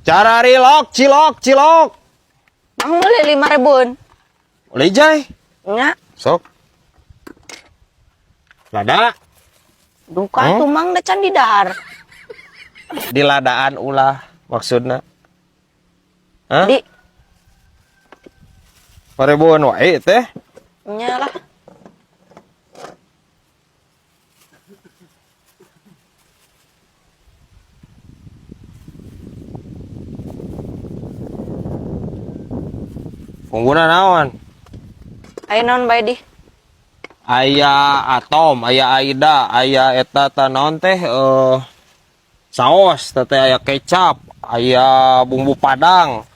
Cararilok, cilok, cilok. Mang beli 5 ribuan. Boleh, Jai. Nya. Sok. Lada. Duka. Hmm? Tuh, Mang, da can didahar. Di ladaan ulah maksudna. Hah? Di. Ribuan wae teh. Nya lah. Pengguna naon? Aya naon bae di? Aya Atom, aya Aida, aya eta ta naon teh, saos, teh aya kecap, aya bumbu padang,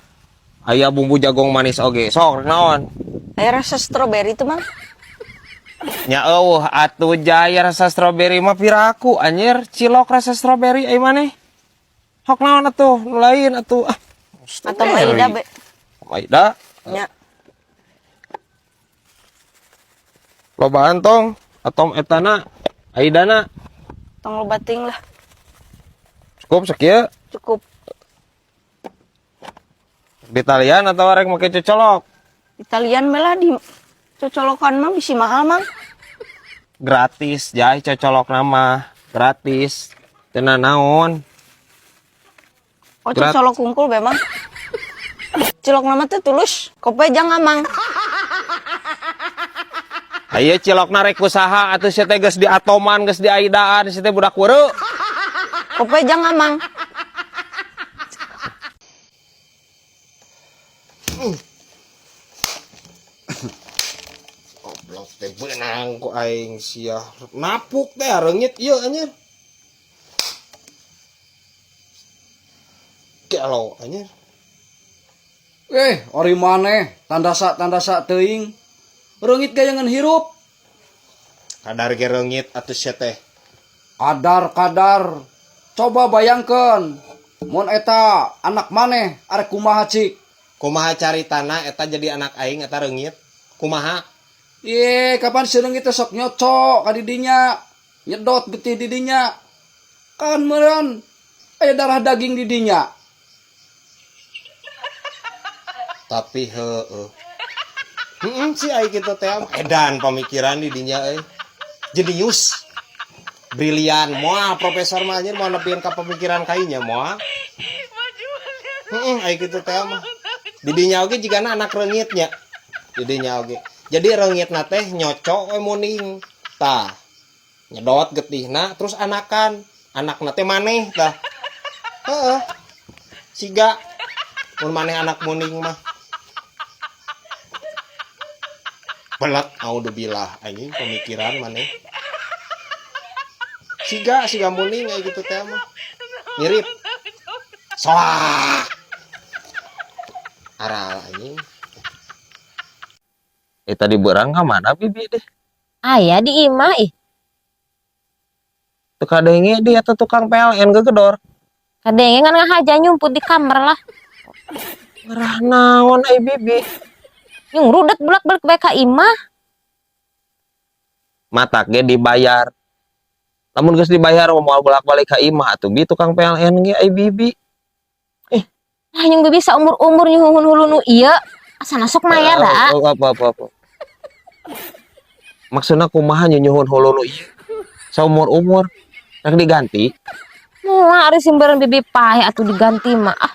aya bumbu jagong manis oge. Sok rek naon? Aya rasa strawberry tuh, Mang. Nya euweuh atuh, Jaya, rasa strawberry mah piraku anjir, cilok rasa strawberry ai maneh. Hok naon atuh, nu lain atuh. Ah, Atom Aida be. Aida. Nya. Lobaan tong, Atom etana, Aidana. Tong loba ting lah. Cukup sakieu? Cukup. Ditalian atau rek make cocolok? Italian malah di cocolokan mah bisi mahal, Mang. Gratis, Jai, cocolok nama gratis. Teu naon. Oh, cocolok kungkul be, Mang. Cilok nama teh tulus. Kope jangan, Mang. Ayo cilokna rek kusaha atuh sia teh, geus di atoman, geus di aidaan, sia teh budak weureu. Kope jangan, Mang. Goblok teh beunang ku aing sia. Napuk teh reungit ieu anjir. Gelo anjir. Eh, ori maneh, tandasa tandasa teuing. Reungit gayangan hirup. Kadar ge reungit atuh sia teh. Kadar kadar. Coba bayangkan, mun eta anak maneh arek kumaha cik? Kumaha caritana eta jadi anak aing eta reungit? Kumaha? Ye, kapan si reungit teh sok nyocok ka didinya, nyedot getih didinya. Kan meureun aya darah daging didinya. Tapi heueuh. Heeh sih, ai kitu teh edan pamikiran di dinya euy. Jenius. Brilian, moal profesor mah anjir, moal nepieun ka pemikiran kainya moal. Heeh, ai kitu teh mah. Di dinya oge jigana anak reungitnya. Di dinya oge. Jadi reungitna teh nyocok we muning. Tah. Nyedot getihna terus anakan. Anakna teh maneh tah. Heeh. Siga mun maneh anak muning mah. Belet audzubillah anjing pemikiran maneh. Siga siga muning kayak gitu teh mah. Mirip. Soak. Aral anjing. Eh, tadi berang ka mana bibi deh? Aya di imah ih. Teu kadenge dia teh tukang PLN gegedor. Kadenge ngan ngahaja nyumput di kamar lah. Ngerah naon ai bibi? Yung rudet bolak-balik bae ka imah. Matak ge dibayar. Lamun geus dibayar mah moal bolak-balik ka imah atuh bi tukang PLN ge ai bibi. Lah, yung bibi saumur-umur nyuhun hulu nu ieu. Asana sok mayar dah. Oh, apa apa apa. Maksudna kumaha nyuhun hulu nu ieu? Saumur-umur rek diganti. Moal, ari simbaran bibi paeh atuh diganti mah. Ah,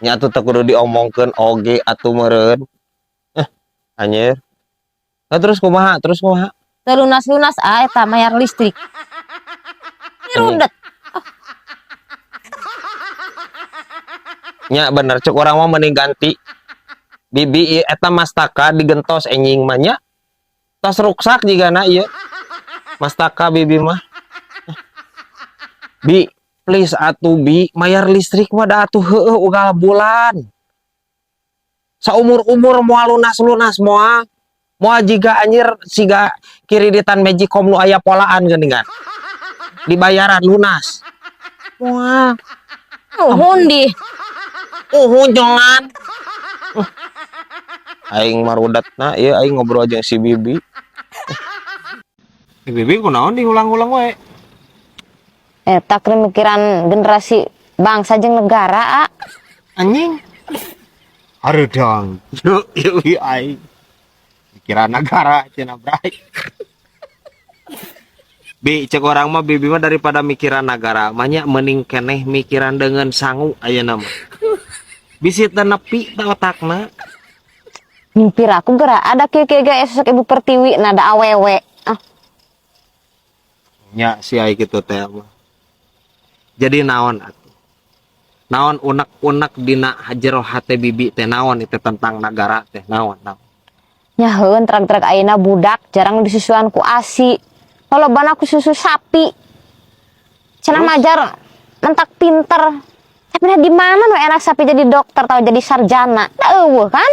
Nya atuh teu kudu diomongkeun oge atuh meureun. Eh, anjir. Nah, terus kumaha? Terus kumaha? Teu lunas-lunas ah eta mayar listrik. Rudet. Nya bener cek urang mah mending ganti. Bibi ieu eta mastaka digentos enjing mah nya. Tos ruksak jigana ieu. Mastaka bibi mah. Bi, please atuh bi, mayar listrik mah da atuh heueuh unggal bulan. Saumur-umur moal lunas-lunas moal. Moal jiga anjir siga kreditan Magicom nu aya polaan geuningan. Dibayaran lunas. Moal. Nuhun di. Uhun jangan. Aing marudatna ieu aing ngobrol jeung si Bibi. Si Bibi kunaon diulang-ulang wae? Eta keur mikiran generasi Bangsa jeung negara, ah. Anjing. Hareudang. Yuk, yuk, yuk, aing. Mikiran negara cenah, bray. Bi, cek urang mah bibi mah daripada mikiran negara, banyak mending keneh mikiran dengan sangu ayeuna mah. Bisi teu nepi teh otakna. Mimpi aku geura ada kieu kieu ge sosok Ibu Pertiwi nada awewe. Ah, Nya si ai kitu teh mah. Jadi naon atuh? Naon unek-unek dina jero hate bibi teh, naon itu tentang negara teh, naon naon? Nya heueun, truk-truk ayeuna budak jarang disusuan ku ASI. Lolobana ku susu sapi. Cenah majar mentak pinter. Tapi nah di mana nu enak sapi jadi dokter atau jadi sarjana? Da euweuh kan?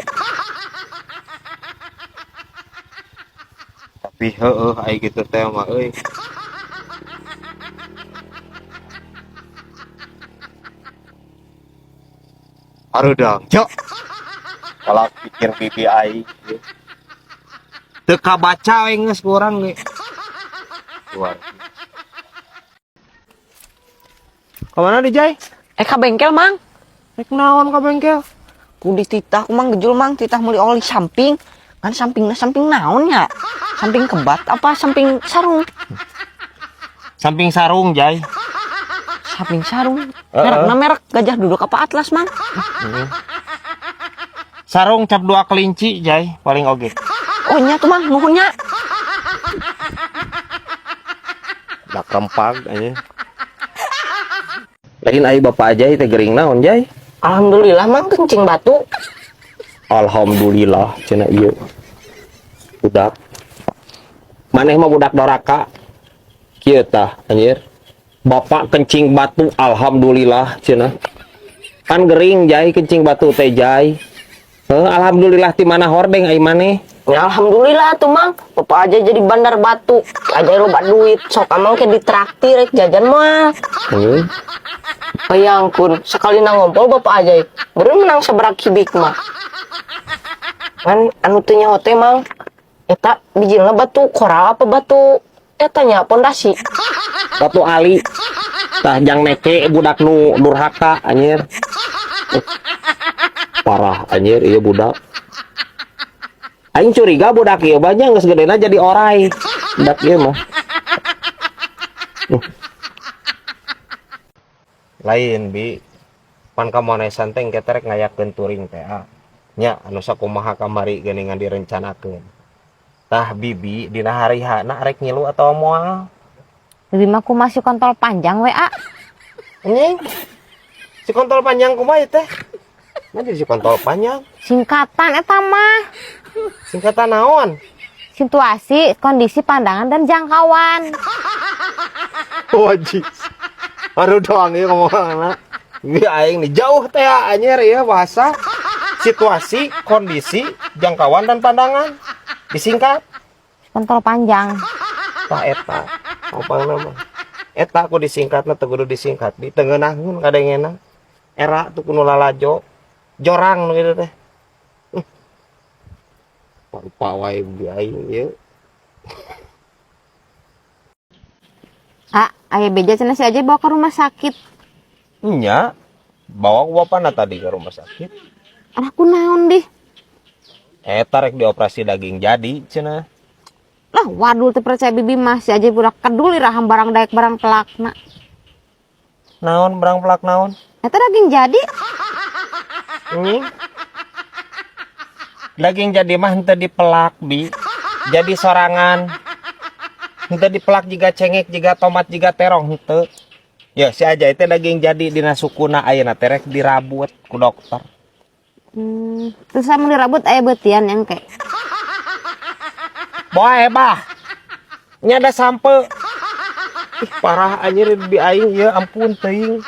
Tapi heueuh ai kitu teh mah euy. Hareudang, cok. Kalau pikir bibi aing teu kabaca we geus ku urang ge. Luar. Kemana di, Jai? Eh, ka bengkel, Mang. Rek naon ka bengkel? Ku dititah ku Mang Gejul, Mang, titah meuli oli samping. Kan sampingna samping naon nya? Samping kebat apa samping sarung? Samping sarung, Jai. Samping sarung. Merekna merek Gajah Duduk apa Atlas, Mang? Sarung cap dua kelinci, Jai, paling oge. Oh nya tuh, Mang, nuhun nya. Dak rempag aja. Lain ai bapak Jai teh gering naon, Jai? Alhamdulillah, Mang, kencing batu. Alhamdulillah cenah ieu. Budak. Maneh mah budak doraka. Kieu tah anjir. Bapak kencing batu, alhamdulillah cenah. Kan gering, Jai, kencing batu teh, Jai. Heuh, alhamdulillah ti mana hordeng ai maneh? Ya alhamdulillah tuh, Mang, bapak aja jadi bandar batu. Aja loba duit, sok amang ke ditraktir rek jajan mah. Anjing. Bayangkun, sekali ngompol bapak aja baru menang seberak kibik mah. Kan anu teu nyaho teh, Mang. Eta bijilna batu koral apa batu eta nya pondasi? Batu ali. Tah jang neke budak nu durhaka anjir. Eh, parah anjir ieu budak. Aing curiga budak ieu banyak geus gedena jadi orai. Budak ieu mah. Lain bi pan kamonesan teh engke teh rek ngayakeun touring teh ah. Nya anu sakumaha kamari geuningan direncanakeun. Tah bibi dina hari H-na rek ngilu atau moal? Bibi mah kumaha si kontol panjang we, ah. Anjing. Si kontol panjang kumaha ieu teh? Nah, jadi si kontol panjang. Singkatan eta mah. Singkatan naon? Situasi, kondisi, pandangan dan jangkauan. Wajib. Baru doang ya ngomong anak. Bi aing nih jauh teh anjir ya bahasa. Situasi, kondisi, jangkauan dan pandangan. Disingkat Kontol panjang. Tah eta. Apa nama? Eta aku disingkatna teu kudu disingkat. Di tengeunahun kadengena. Era tuh kudu lalajo. Jorang nu kitu teh. Lupa wae bi aing ieu. Ah, aya beja cenah si aja bawa ke rumah sakit. Nya, bawa ku bapana tadi ke rumah sakit. Anakku naon dih? Eta rek dioperasi daging jadi cenah. Lah wadul teu percaya bibi mah, si aja budak kedul iraham barang daek barang pelakna. Naon barang pelak naon? Eta daging jadi. Anjing. Daging jadi mah henteu dipelak bi. Jadi sorangan. Henteu dipelak jiga cengek, jiga tomat, jiga terong henteu. Ya si aja itu daging jadi dina sukuna ayeuna teh rek dirabut ku dokter. Terus lamun dirabut aya beutian yang kayak. Boe bah. Nya ada sampe. Ih, parah anjir bi aing ya ampun teuing.